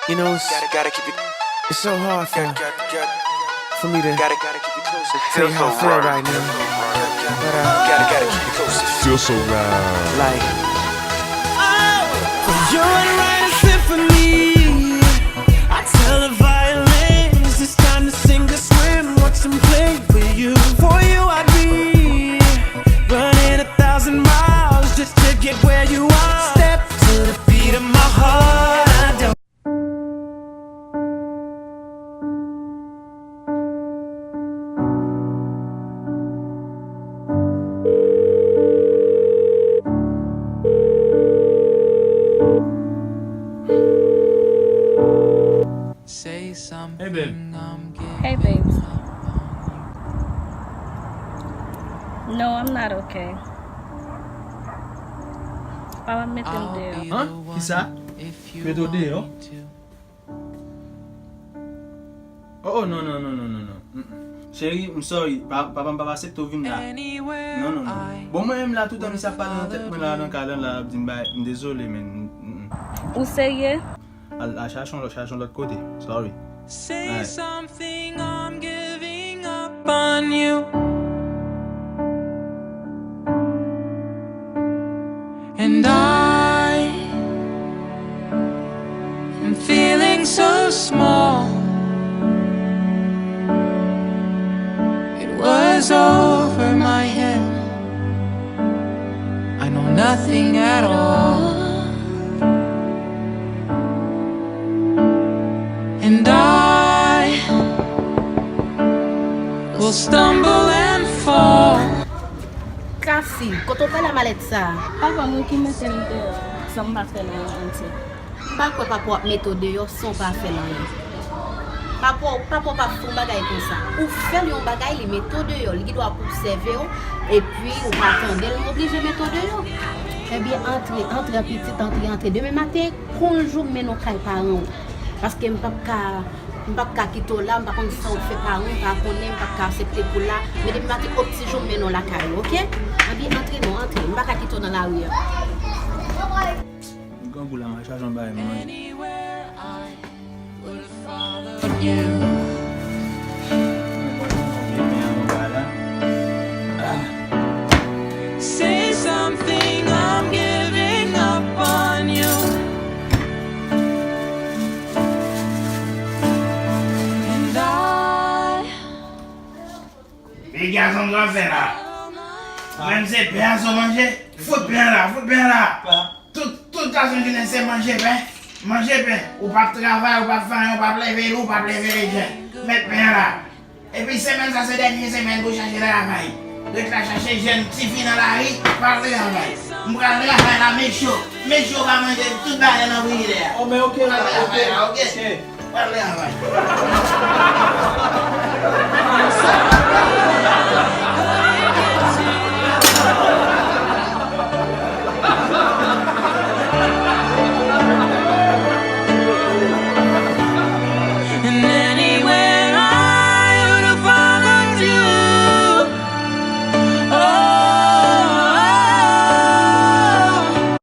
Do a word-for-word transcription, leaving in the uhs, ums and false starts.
You know, it's, it's so hard for, for me to tell you how I feel right now. But, uh, Feel so right. Like, Oh, you would write a symphony. I tell the violins it's time to sink or swim. Watch them play for you. For you, I'd be running a thousand miles just to get where you are. Step to the beat of my heart. I don't Hey babe. Hey babes. No, I'm not okay. Papa mete m deyò. Huh? Kisa? Mete w deyò? Oh, oh, non, non, non, non, non, non. Mm, mm. Cheri, m sorry. Pa- Papa m pa aksepte w vin la. Non, non, non. Bon, mwen menm la, toutan misye ap pale nan tèt mwen la, nan kay lan la, ap di m bay, m dezole, men. Mm, mm. Ou serye? Al, al chache yon lòt, chache yon lòt kote. Sorry. Say something, I'm giving up on you. And I am feeling so small. It was over my head. I know nothing at all. And I will stumble and fall. Kasi, kote w pran malèt sa a? Papa mwen ki mete m deyò. Sa m pa fè nan yon anti. M pa kwè papa w ap mete w deyò san w pa fè l anyen. Papa w papa w pa fè yon bagay konsa. Ou fè l yon bagay, li mete w deyò. Li gen dwa ap obsève w, epi ou pa tande l, li oblije mete w deyò. Ebyen, antre, antre, pitit, antre, antre. Demen maten, konjou mennen w kay paran w. Paske m p ap ka, m p ap ka kite w la, m pa konn sa w fè paran w, m pa konnen, m p ap ka aksepte pou la. Men demen maten, o pti jou m mennen w lakay ou, oke? Anvi antre non, antre. M pa ka kite w nan lari a. M grangou la, m al chache yon bagay m manje. Say something, I'm giving up on you. And I Vye gason m ap fè la. Mwen se pen a sou manje. Fout pen la, fout pen la. Tout, tout gason jounen se manje pen. Manje pen. Ou p ap travay, ou p ap fè anyen, ou p ap leve dou, ou p ap leve lejen. Met pen la. Epi semèn sa se dènye semèn pou chache travay. Ret la chache jèn tifi nan lari, pa al travay. M pral travay la, men cho. Men cho pa manje tout bagay nan frijidè a. Oh, men oke, Pral travay oke. la, oke? Pral travay.